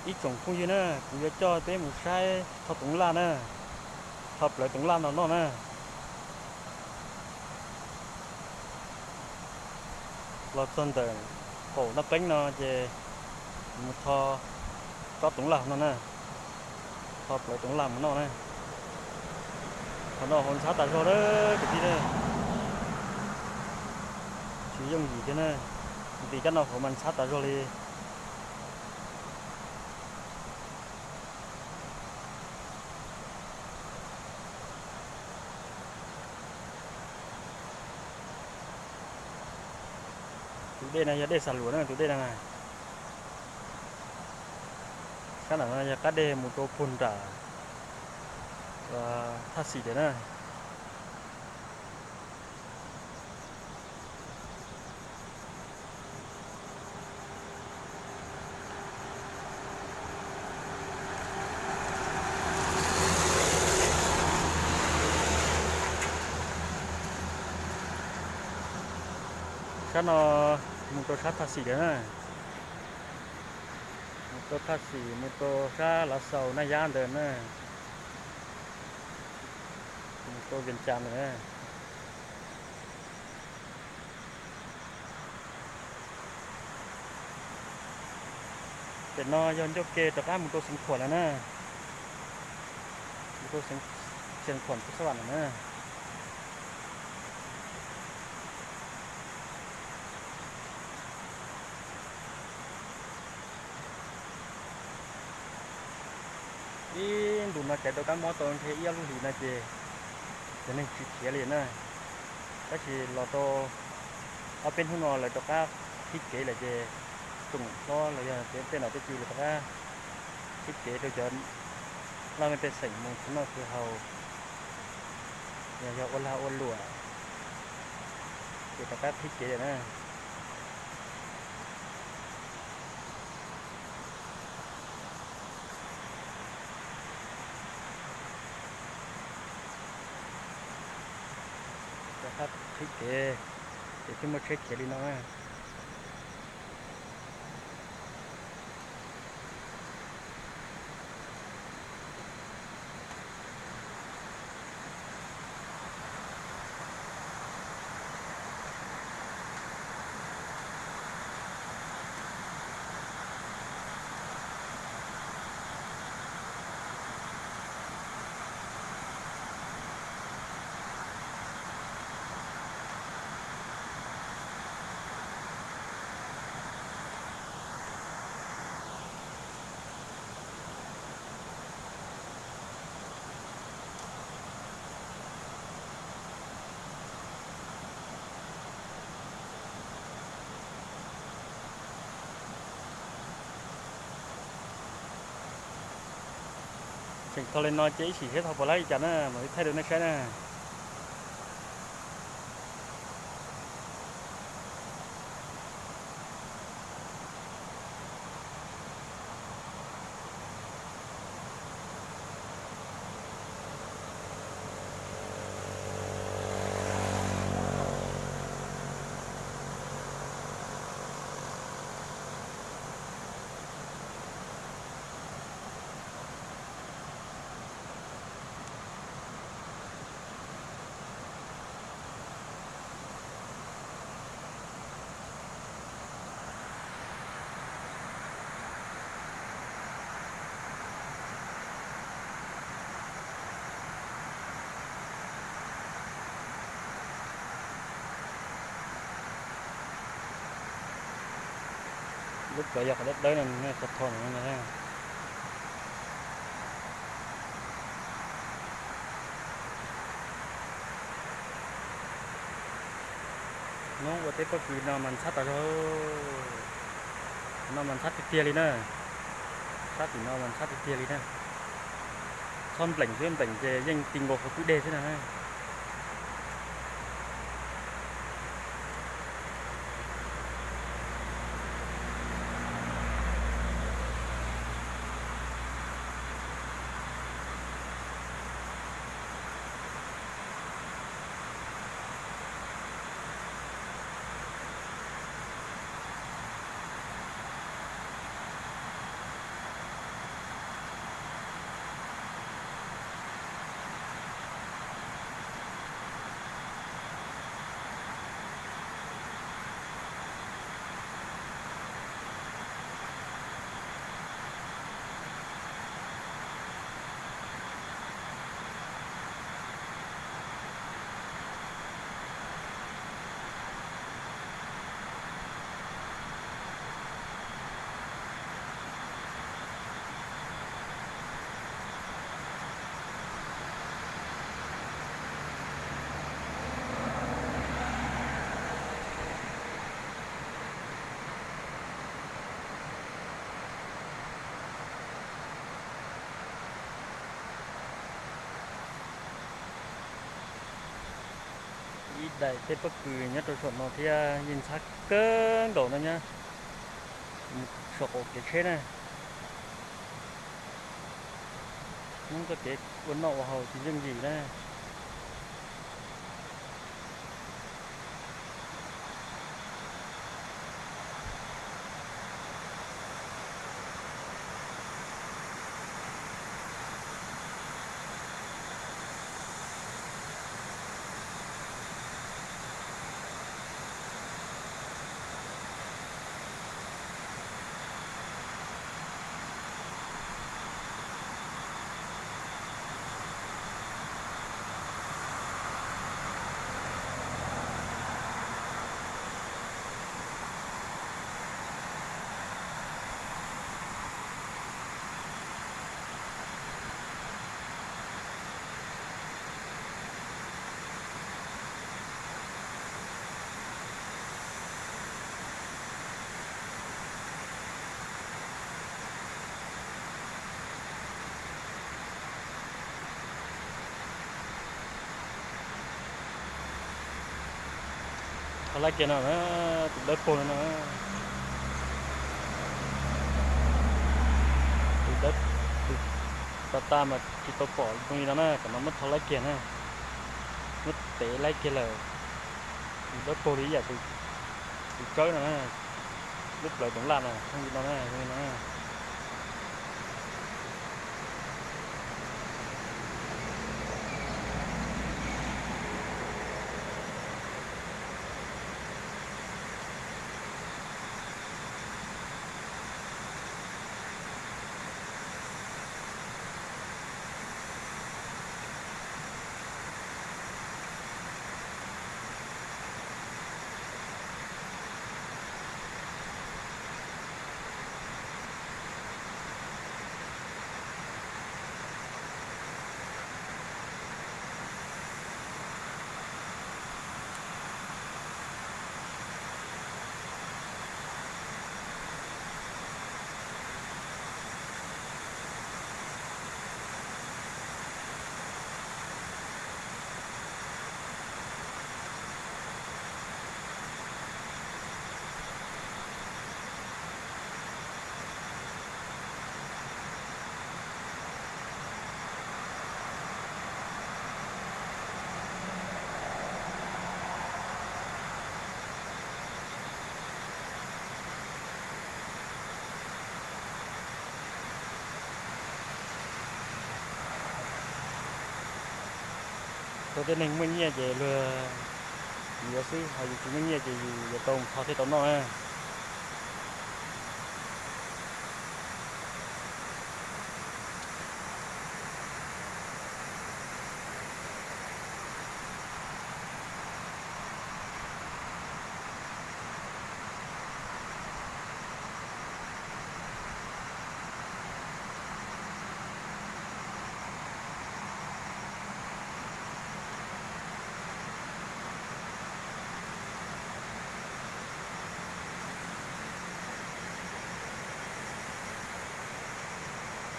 Ib tsoom phooj ywg na, kuv yuav coj peb mus saib tho toov laj na, tho plawv toov laj no noj na. Los txog ntawm qaum Naj Peeb no ces mus tho tsob toov laj no na, tho plawv toov laj mus noj na. Qhov no hauv ntxhab tas zog lawm kwv tij na, tsis yooj yim thiab na, nti cab no hauv mas ntxhab tas zog li. Tus dej no yog dej Xas Luam na, tus dej no na. Sab nram no yog qab dej mus rau puag nram Thaj Xim tias na. Sab no mus rau sab Thaj Xim tias na. Mus rau Thaj Xim, mus rau sab Lav Xaus Naj Yab ntawd na, mus rau Vias Cas ntawd na. Pem no yog ncauj ke rov qab mus rau Xeev Khuam lawm na, mus rau Xeev Khuam Pub Xab Vam lawm na. Ib ntus no caiv tau kab mob tau ntshe ib ob lub hlis no ces cov neeg tsis khiav li na. Tab sis los rau ob peb hnub no lawv rov qab qhib kev lawm ces tsoom hlob los yog tej nom tej tswv lawv rov qab qhib kev rau cov laj mej pej xeem mus khwv noj khwv haus, yog ua lag ua luam ces rov qab qhib kev lawm na. Rov qab qhib kev ces thiaj muaj tsheb khiav li no na. Tseem tho li no ces ib sim seb tho puas lab li cas na, mam li thaij rau nej saib na. Lub plawv yog qhov dawb dawb no, qhov tho no. Hnub ua teb pob kws no mas ntxhab tas zog, no mas ntxhab tiag tiag li na. Sab tim no mas ntxhab tiag tiag li na. Txhob npleem xwb, npleem ces yeej ti nkaus hauv kwj deg xwb na. Daim tej pob kws nyob rau saum no thiab yeej ntxhab kawg nkaus no nyob saum qaum kev tsheb na. Hnub koj kev ua noj ua haus tsis yooj yim na. Thov laib kiag no na, tus dawb paug no na. Tus dawb, tus tas tas mas tsis tau pom zoo li no na, kom no muab thov laib kiag na. Muab tev laib kiag lawm. Tus dawb paug li ib yam tus tsawb no na. Lub plawv toov laj na, zoo li no na, zoo li no na. Rau tej neeg muaj nyiaj ces luag yuav xwb, ho yus tsis muaj nyiaj ces yus yuav tau mus kho thiaj tau noj na.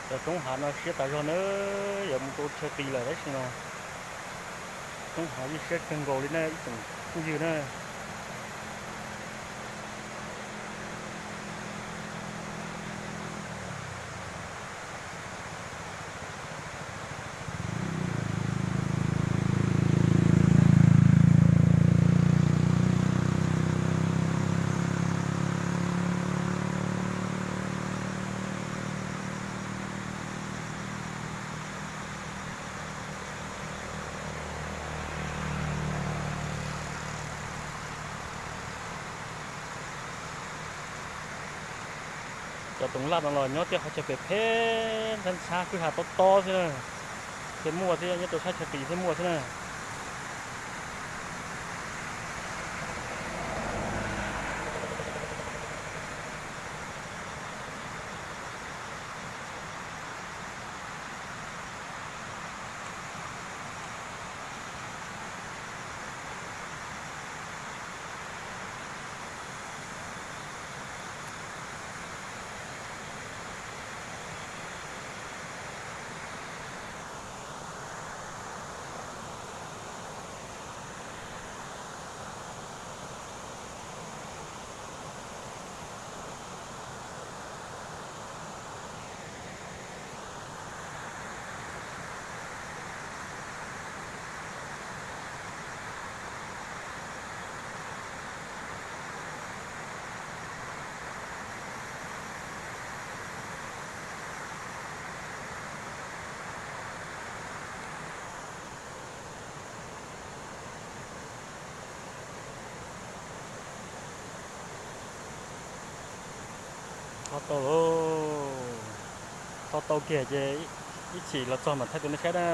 Cov roob hav no siab tas zog na, yuav mus rau chaw qis lawm tab sis mas roob hav yeej siab kawg nkaus li na ib tsoom phooj ywg na. Cov toov laj no los nyob tej qhov chaw phem phem ntxhab ntxhab kwj ha tob tob xwb na, thiaj muaj thiab, nyob rau sab chaw qis thiaj muaj xwb na. Tau lauj. Tho tau kiag ces ib chim los txog mam thaij tus nej saib na.